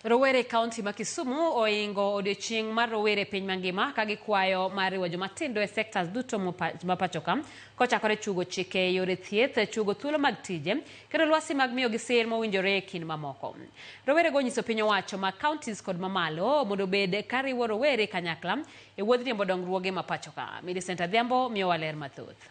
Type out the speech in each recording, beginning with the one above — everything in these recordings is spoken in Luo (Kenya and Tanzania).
Rowere e kaunti ma Kisumu oingo odiochieng' mar rowere e piny mangima ka gikwayo mar riwo jomatindo e sectors duto ma pachoka kochakore chugo chike e yore thieth, chugo thuolo mag tije kendo lwasi mag miyogi sir mowinjore e kind mamoko. Rowerego onyiso piny owacho mag counties kod mamalo mondo obed ka riwo rowere kanyakla e wuodh riembo dongruoge ma pachoka. Millicent Adhiambo miyowa ler mathoth.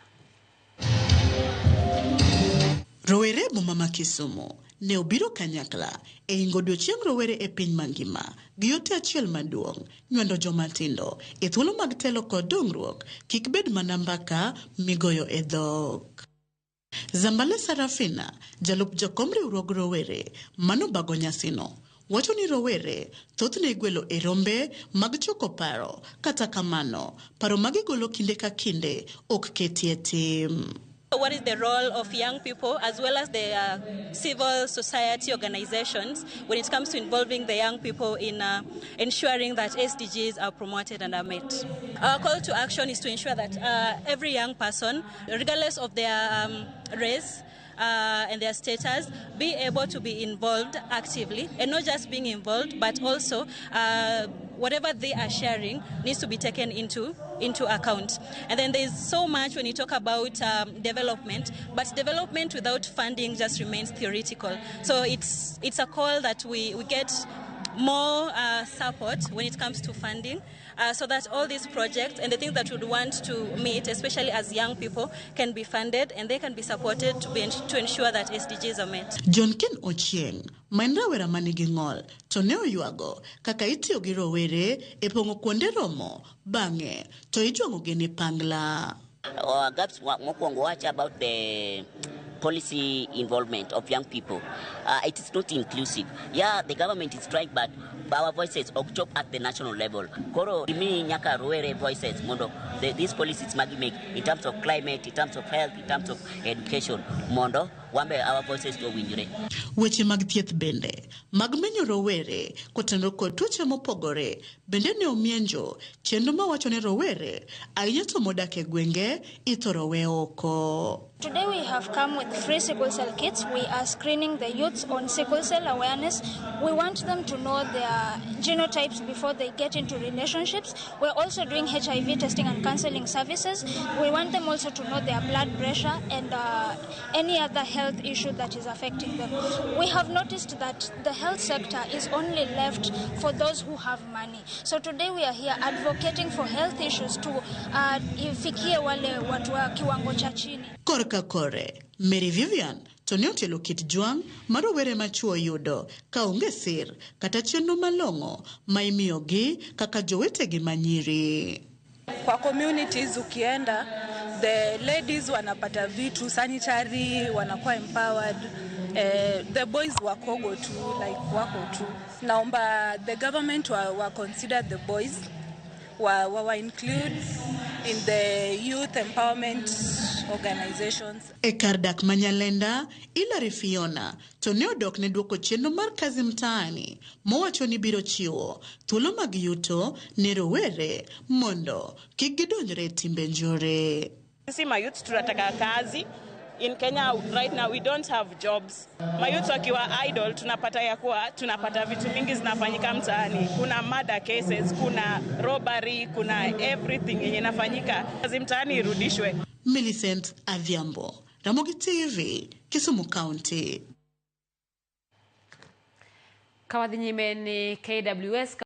Rowere e boma ma Kisumu ne obiro kanyakla e ingo odiochieng rowere e piny mangima gi ote achiel maduong' nywando joma tindo e thuolo mag telo kod dongruok kik bed mana mbaka migoyo e dhok. Zambale Sarafina, jalup jakom riwruog rowere manobago nyasino, wacho ni rowere thothne igwelo e rombe mag choko paro, kata kamano, paro ma gigolo kinde ka kinde ok ketie tim. What is the role of young people as well as the civil society organizations when it comes to involving the young people in ensuring that SDGs are promoted and are met? Our call to action is to ensure that every young person, regardless of their race and their status, be able to be involved actively, and not just being involved, but also whatever they are sharing needs to be taken into account. And then there's so much when you talk about development, but development without funding just remains theoretical. So it's a call that we get more support when it comes to funding, so that all these projects and the things that we'd want to meet, especially as young people, can be funded and they can be supported to ensure that SDGs are met. John Ken Ochieng, ma en rawera ma nigi ng'ol, to ne oywago kaka itiyo gi rowere e pong'o kuonde romo, bang'e to ijwang'ogi ni pangla. Gaps mokwongo wacho about the policy involvement of young people. It is not inclusive. Yeah, the government is trying, but our voices ok chop at the national level. Koro mi nyaka rowere voices mondo these policies magi make in terms of climate, in terms of health, in terms of education, mondo wambe our voices to owinjre. Weche mag thieth bende mag menyo rowere kotenore kod tuoche mopogore bende ne omienjo chenro mawacho ni rowere ahinya to modak e gwenge ithoro we oko. Today we have come with free sickle cell kits. We are screening the youths on sickle cell awareness. We want them to know their genotypes before they get into relationships. We're also doing HIV testing and counseling services. We want them also to know their blood pressure and any other health issue that is affecting them. We have noticed that the health sector is only left for those who have money. So today we are here advocating for health issues to ifikie wale watu wa kiwango cha chini. Korka kore, Mary Vivian to ne otielo kit jwang' ma rowere machuo yudo ka onge sir kata chenro malong'o ma imiyogi kaka jowetegi ma nyiri. Kwa communities ukienda, the ladies wanapata vitu sanitary, wanakuwa empowered. The boys wakogo tu, like wako tu. Naomba the government wa consider the boys, wa include in the youth empowerment organizations. E kar dak ma Nyalenda, Hilary Fiona to ne odok ne duoko chenro mar Kazi Mtaani mowacho ni biro chiwo thuolo mag yuto ne rowere mondo kik gidonjre e timbe njore. Sisi mayouth tunataka kazi. In Kenya right now we don't have jobs. Mayouth wakiwa idle tunapata ya kuwa tunapata vitu mingi zinafanyika mtaani. Kuna murder cases, kuna robbery, kuna everything yenye inafanyika. Kazi mtaani irudishwe. Millicent Adhiambo, Ramogi TV, Kisumu County. Kawadhi nyime ni KWS.